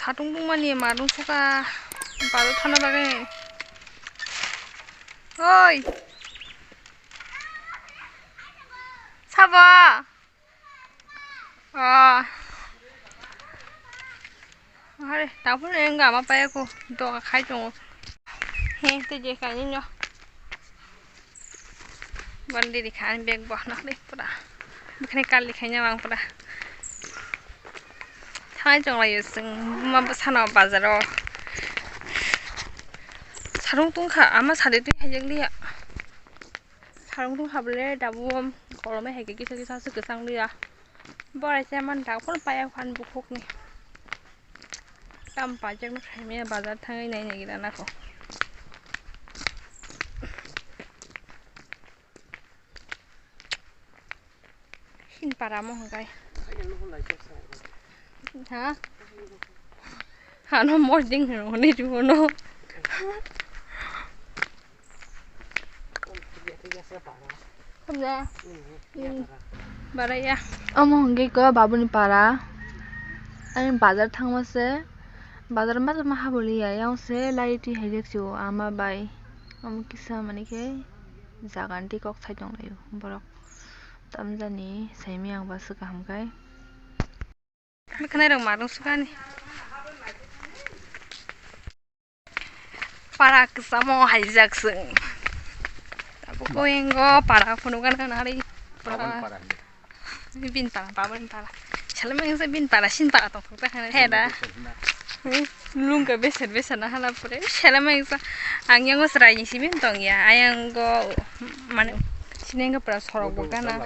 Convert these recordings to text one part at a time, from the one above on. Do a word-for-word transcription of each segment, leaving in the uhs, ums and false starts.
Satung tungmani ma nung suka balo thana bagwi. Oi. Sabo. Ah. Are, tapur enga ma paya ko. Doga khai tongo. He, te je kani no. Bandi di khan bag bo na le pura. Bukhne kali khanya mang pura. Thai jong layo sing ma sana bazaro. Sarung tung kha ama sade twi hajak liya. Sarung tung kha bole dabu kolome hai kisa kisa se kesang liya. Borai se man dak phone paya khan bukhuk ni. Tam pajak no khaimya bazar thangai nai nai gida nako. Hin para mo hwnkhe. Ha? Hano mor ding hino hwnwi rw hwno. Hamya. Hmm. Baraya. Omo hwnkhe ko babuni para. Ani bazar thangma se. Bazar ma ma haboli ya. Yang se lai twi hai jak si o ama bai. Omo kisa mani khe. Jaga ni twi kok sai tong lai o borok. Tamjani saimaya ang ba swkang hamkhe. Bwkhanai rok marung swkani. Para kwchamo haijak swng. Tabuk o ingo para phunukgana nari. Aboni para hindi. Bin para, baboni para. Salamang sa bin para, sin para tong thok ta hana. Heda. Lungka beser beser na hala pore. Salamang sa ang yang chwrai ni sibin tong ya. Ayang go mane sinengga pra sorok bo gana.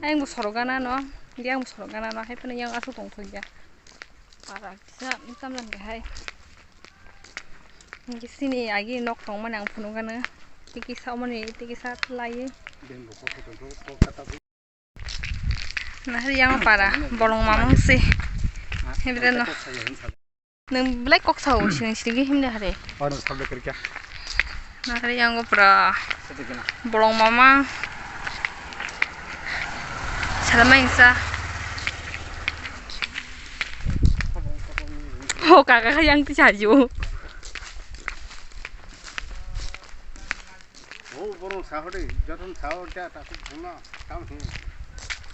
Ayang bo sorok gana no. Yang bo sorok gana no. Hai pano yang asu tong thok ya. Para kisa tamjani hai. Hingke sini agi nok tongmani ang phunukgano. Tiki sa omoni tiki sa lai. Nahar yang para bolong mamang se. Hibde no. Nwng belai kok sao sining sining himde hare. Nahar yang pura. Bolong mamang. Salamai sa. O kaka yang ti sajo. O borong sahode, joton sao ja ta khuk thangna, tam hi.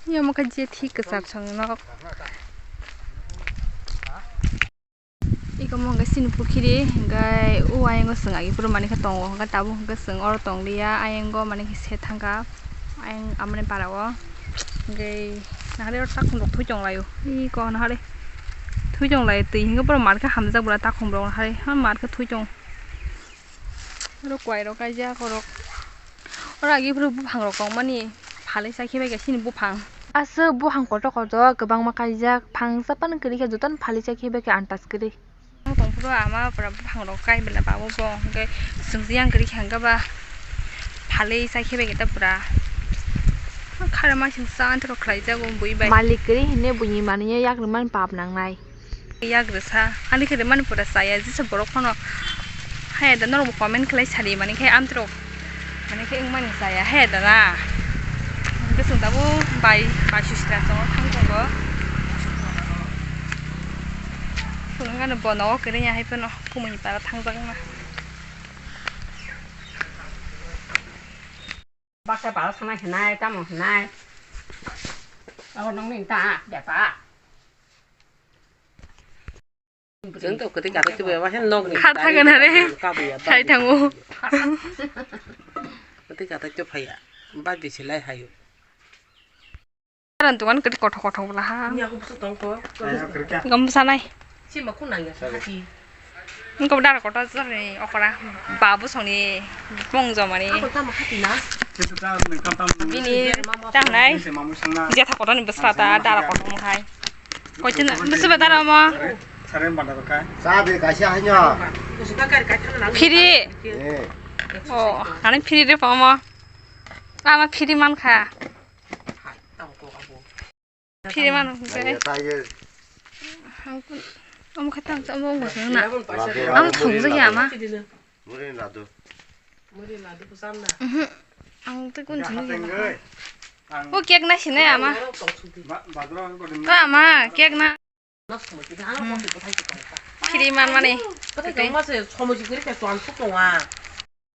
Yamo kha je thik kwchak song nok. Iko mo hwnkhe sini pukhiri, hwnkhe o ayang o chwng agi phuru manwi khe tongo, hwnkhe tabuk hwnkhe chwng oro tong liya, ayang o manwi khe se thangkha, ayang amoni para o, hwnkhe nahari oro takhum rok thui tong laio, iko nahari thui tong lai twi hwnkhe borok mar khe hamjak bwla takhum rok nahari, ha mar khe thui tong. Oro kwai rok kaijak orok. Oro agi phuru buphang rok tongmani phalwi chakhe bai khe sini buphang. Aswk buphang kotor kotor kwbangma kaijak, phang chapang kwrwi khe jotono phalwi chakhe bai khe antas kwrwi. Tong phuru ama pura buphang rok kai bela babo bo hwnkhe chwng jiyang kwrwi khe hwnkhe ba phalwi chakhe bai khe ta pura. Khara ma sing sa antro khlai jago bui bai. Malik kwrwi hinwi buini manwi yak rwmani pap nangnai. Yagresa, ani khe mani pura chaya, jesa borok phano. Hai da norok comment khlai sadi, mani khe amtwrok, mani khe wngmani chaya, hai da na. Hwnkhe chwng tabuk bai, bai sisra chwng thang tongo. Phunukgano bono o kwrwngya hai phano, kumui para thangjak wngma. Baksa para sanai hinai, tamo hinai. Abo nongni ta, beta. Chwng to kwtwi kathai chubui abo he nokni kha thangan hare. Kabui ya, sai thango. Kwtwi kathai chubui phaiya. Ba bisi lai hayo. Aran tungan kwtwi kothok kothok bwla ha. Ni ako busu tong ko. Gam sanai. Si ma khun nang ya, hati. Nungkha dara kotor jani okra babu songni bong jomani. Ako tamo hati na. Bini tangnai jetha kotorni bwsla ta dara kotor mokhe. Koichwng bwswba dara omo. Sa de kaisa haino. Phiri. Eh. Oh, ani phiri de pamo. Ama phiri mankha. Phiri mano hwnkhe. Taiye. Omo khe tang omo wngkha na. Lade, lade, thongjak ya ama. Muri ladu. Muri ladu. Mhm. Ang tei kun thwngwi ya. O cake na sini ama. O ama, cake na. Kiri man mani.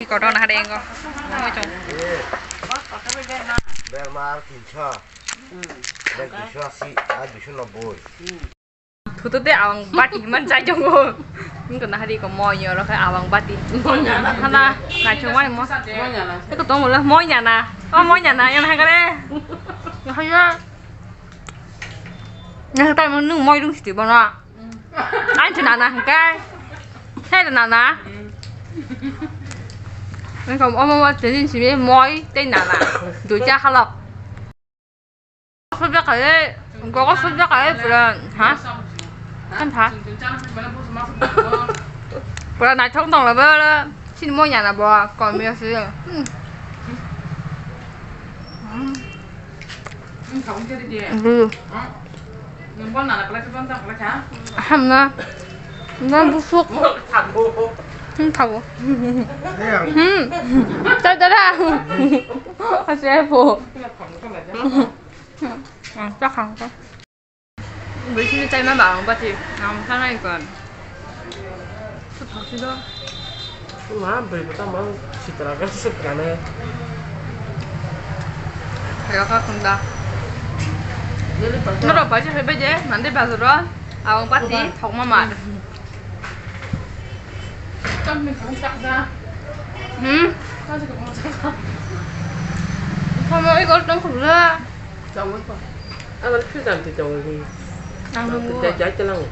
Kotor na hade engo. Berma ar tinso. Ber duiso asi, ar duiso nobboi. Thutu te awang bati man jai jongo. Nung to nahari ko moyo ro khe awang bati. Hana, na chong wani mo. Eko to mo lo moya na. O moya na, yang hangare. Haya. Nang tai mo nung moi rung sti bono. Ai te nana hangkai. Hai te nana. Nang ko omo mo te jin sibe moi te nana. Duita halok. Sujak kali, gogo sujak kali pura, ha? Kan tha? Pura naithok tong labo, sini mo yana bo, kom ya si. Hmm. Hmm. Hamna. Na busuk. Hmm, thago. Hmm. Tadara. Ase po. Hmm. Ah, ta khang ta. Bui sini tai ma ba ang bati. Ang sana ikon. Tu thak si do. Ma bui bata ma sitra ka sitra ne. Kaya ka khunda. Noro ba je hebe je, mande bazaro. Ang bati thok ma ma. Hmm? Tamo oi gol tong khula. Ang ano freezer twi tongo. Ang nungo. Jai talang.